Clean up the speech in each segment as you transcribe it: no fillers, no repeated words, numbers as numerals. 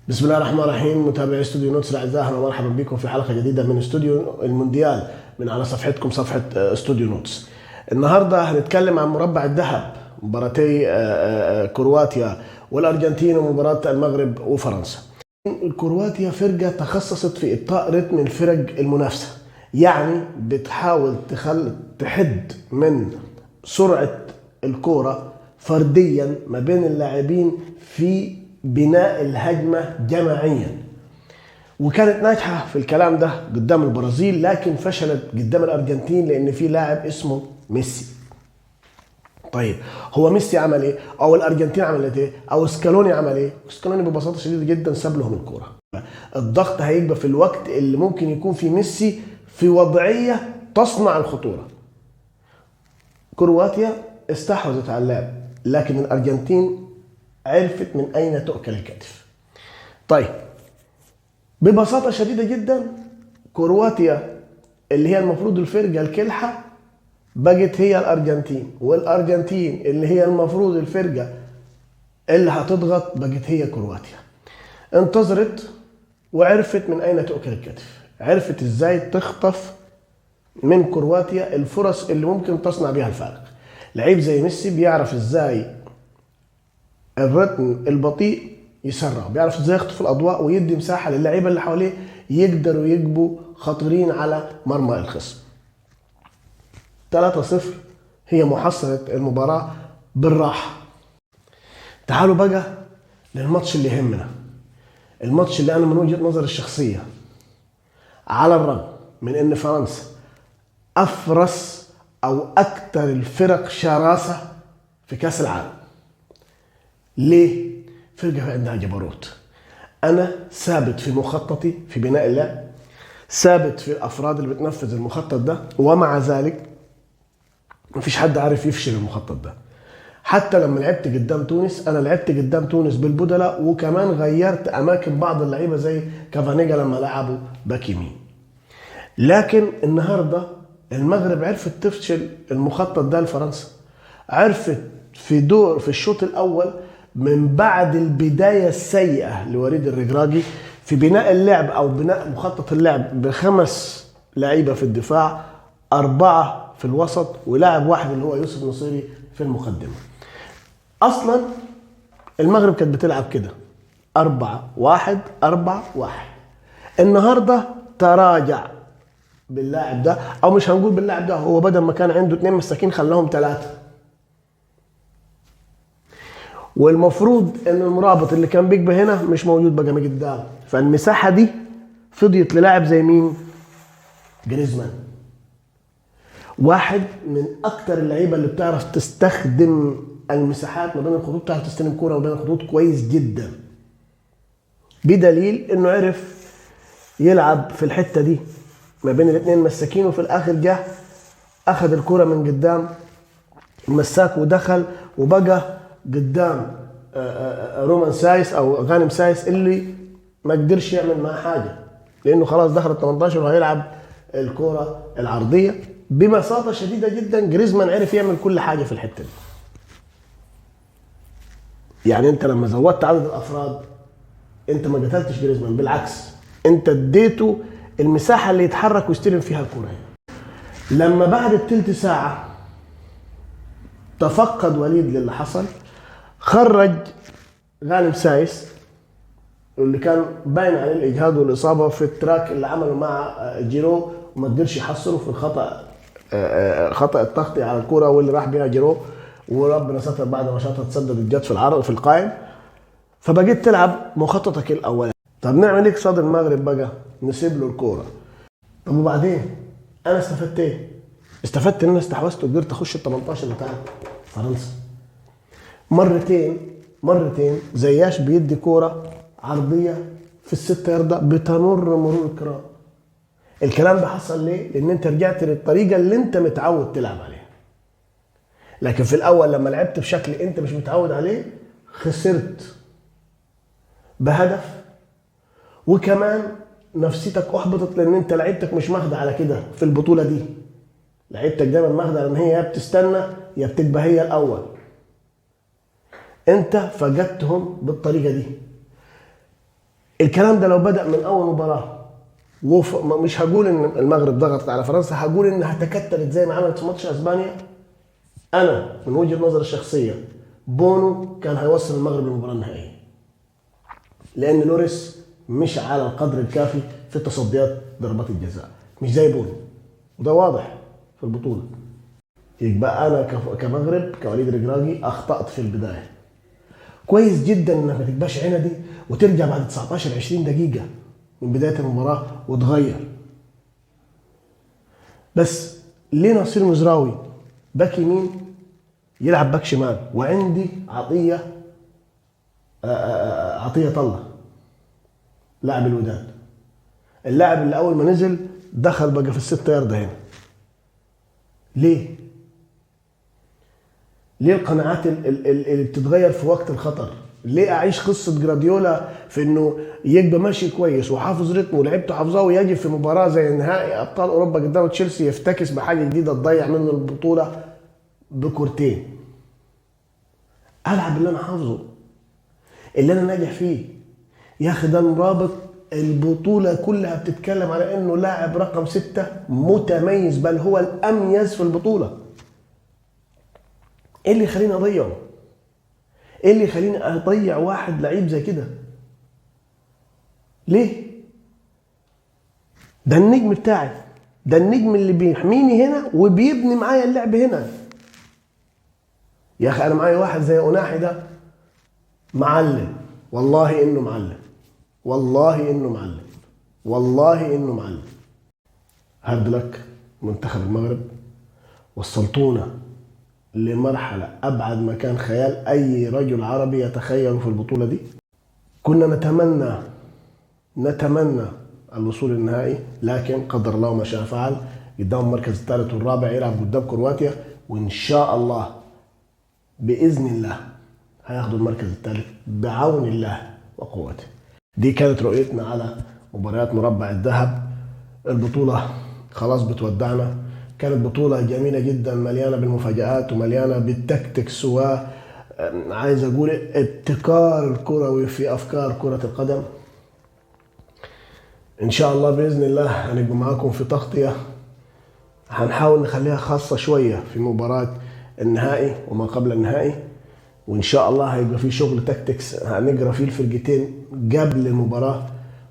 بسم الله الرحمن الرحيم. متابعي استوديو نوتس الاعزاء، اهلا ومرحبا بكم في حلقة جديدة من استوديو المونديال من على صفحتكم صفحة استوديو نوتس. النهارده هنتكلم عن مربع الذهب، مباراتي كرواتيا والارجنتين ومباراة المغرب وفرنسا. كرواتيا فرقه تخصصت في ابطاء رتم الفرق المنافسة، يعني بتحاول تحد من سرعة الكورة فرديا ما بين اللاعبين في بناء الهجمة جماعيا، وكانت ناجحة في الكلام ده قدام البرازيل، لكن فشلت قدام الارجنتين لان في لاعب اسمه ميسي. طيب هو ميسي عمل ايه؟ او الارجنتين عملت ايه؟ او سكالوني عمل ايه؟ سكالوني ببساطة شديدة جدا ساب لهم الكورة. الضغط هيبقى في الوقت اللي ممكن يكون في ميسي في وضعية تصنع الخطورة. كرواتيا استحوذت على اللعب، لكن الارجنتين عرفت من اين تؤكل الكتف. طيب ببساطة شديدة جدا كرواتيا اللي هي المفروض الفرقة الكلحه بقت هي الارجنتين، والارجنتين اللي هي المفروض الفرقة اللي هتضغط بقت هي كرواتيا. انتظرت وعرفت من اين تؤكل الكتف، عرفت ازاي تخطف من كرواتيا الفرص اللي ممكن تصنع بيها الفارق. لعيب زي ميسي بيعرف ازاي الرتم البطيء يسرع، بيعرف ازاي يخطف الاضواء ويدي مساحة للعيبة اللي حواليه يقدروا يجبوا خطيرين على مرمى الخصم. 3-0 هي محصلة المباراة بالراحة. تعالوا بقى للماتش اللي يهمنا، الماتش اللي أنا من وجهة نظري الشخصية، على الرغم من أن فرنسا أفرس أو أكثر الفرق شراسة في كأس العالم. ليه؟ فرقة عندها جبروت. أنا ثابت في مخططي في بناء اللعب، ثابت في الأفراد اللي بتنفذ المخطط ده، ومع ذلك مفيش حد عارف يفشل المخطط ده. حتى لما لعبت قدام تونس، انا لعبت قدام تونس بالبدلاء، وكمان غيرت اماكن بعض اللعيبة زي كافانيجا لما لعبوا باك يمين. لكن النهارده المغرب عرفت تفشل المخطط ده لفرنسا، عرفت في دور في الشوط الاول من بعد البداية السيئة لوليد الرجراجي في بناء اللعب او بناء مخطط اللعب بخمس لعيبة في الدفاع، 4 في الوسط، ولاعب واحد اللي هو يوسف نصيري في المقدمة. اصلا المغرب كانت بتلعب كده 4-1-4-1. النهارده تراجع باللاعب ده، او مش هنقول باللاعب ده، هو بدل ما كان عنده 2 مساكين خلاهم 3. والمفروض ان المرابط اللي كان بيجبه هنا مش موجود بقى من قدام، فالمساحه دي فضيت للاعب زي مين؟ جريزمان، واحد من اكتر اللعيبة اللي بتعرف تستخدم المساحات ما بين الخطوط، بتعرف تستلم كورة ما بين الخطوط كويس جدا، بدليل انه عرف يلعب في الحتة دي ما بين الاثنين مساكين، وفي الاخر جه اخذ الكورة من قدام المساك ودخل وبقى قدام رومان سايس او غانم سايس اللي ما قدرش يعمل معاه حاجة، لانه خلاص دخل ال 18 وهيلعب الكورة العرضية. ببساطة شديدة جدا جريزمان عرف يعمل كل حاجة في الحتة دي. يعني انت لما زودت عدد الافراد انت ما قتلتش جريزمان، بالعكس انت اديته المساحة اللي يتحرك ويستلم فيها الكورة. لما بعد الثلث ساعة تفقد وليد للي حصل، خرج غانم سايس اللي كان باين عليه الاجهاد والاصابه في ال track اللي عمله مع جيرو وما قدرش يحصله في الخطا، خطا التغطية على الكورة واللي راح بيها جيرو، وربنا ستر بعد ما شاطها تسدد جت في العرض في القائم. فبقيت تلعب مخططك الاولاني. طب نعمل ايه قصاد المغرب بقى؟ نسيب له الكورة. طب وبعدين انا استفدت ايه؟ استفدت ان انا استحوذت وقدرت اخش ال 18 بتاع فرنسا. مرتين زياش بيدي كورة عرضية في الستة ياردة بتمر مرور الكرام. الكلام ده حصل ليه؟ لان انت رجعت للطريقة اللي انت متعود تلعب عليها. لكن في الاول لما لعبت بشكل انت مش متعود عليه خسرت بهدف، وكمان نفسيتك احبطت لان انت لعيبتك مش ماخده على كده في البطولة دي. لعيبتك دايما ماخده على ان هي يا بتستنى يا بتبقى هي الاول. انت فقدتهم بالطريقة دي. الكلام ده لو بدأ من اول مباراة، مش هقول ان المغرب ضغطت على فرنسا، هقول انها تكتلت زي ما عملت في ماتش اسبانيا. انا من وجهة نظري الشخصية بونو كان هيوصل المغرب للمباراة النهائية، لان لوريس مش على القدر الكافي في تصديات ضربات الجزاء، مش زي بونو، وده واضح في البطولة. يبقى انا كمغرب كوليد رجراجي اخطات في البداية. كويس جدا انك ما تبقاش عندي وترجع بعد 19 20 دقيقة من بداية المباراة وتغير. بس ليه نصير مزراوي باك يمين يلعب باك شمال، وعندي عطية عطية طله لاعب الوداد، اللاعب اللي اول ما نزل دخل بقى في الست يارده هنا. ليه؟ ليه القناعات اللي بتتغير في وقت الخطر؟ ليه اعيش قصة جراديولا في انه يبقى ماشي كويس وحافظ رتمه ولعبته حافظاه، ويجي في مباراة زي نهائي ابطال اوروبا قدام تشيلسي يفتكس بحاجة جديدة تضيع منه البطولة بكورتين؟ العب اللي انا حافظه، اللي انا ناجح فيه. يا اخي ده مرابط البطولة كلها بتتكلم على انه لاعب رقم 6 متميز، بل هو الاميز في البطولة. ايه اللي يخليني اضيعه؟ ايه اللي يخليني اضيع واحد لعيب زي كده؟ ليه؟ ده النجم بتاعي، ده النجم اللي بيحميني هنا وبيبني معايا اللعب هنا. يا اخي انا معايا واحد زي أوناحي ده معلم، والله انه معلم، والله انه معلم، والله انه معلم. hard luck منتخب المغرب، وصلتونا لمرحلة أبعد ما كان خيال أي رجل عربي يتخيله في البطولة دي. كنا نتمنى الوصول للنهائي، لكن قدر الله ما شاء فعل. قدام المركز الثالث والرابع يلعب قدام كرواتيا، وإن شاء الله بإذن الله هياخدوا المركز الثالث بعون الله وقوته. دي كانت رؤيتنا على مباريات مربع الذهب. البطولة خلاص بتودعنا، كانت بطولة جميلة جدا، مليانة بالمفاجآت ومليانة بالتكتكس، وعايز أقول ابتكار الكروي في أفكار كرة القدم. إن شاء الله بإذن الله هنبقى معاكم في تغطية هنحاول نخليها خاصة شوية في مباراة النهائي وما قبل النهائي، وإن شاء الله هيبقى في شغل تكتكس هنجرى فيه الفرقتين قبل المباراة.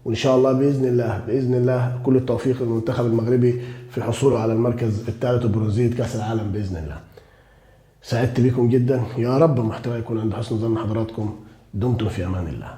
وإن شاء الله بإذن الله بإذن الله كل التوفيق للمنتخب المغربي في حصوله على المركز الثالث وبرونزية كأس العالم بإذن الله. سعدت بكم جدا، يا رب المحتوى يكون عند حسن ظن حضراتكم. دمتم في أمان الله.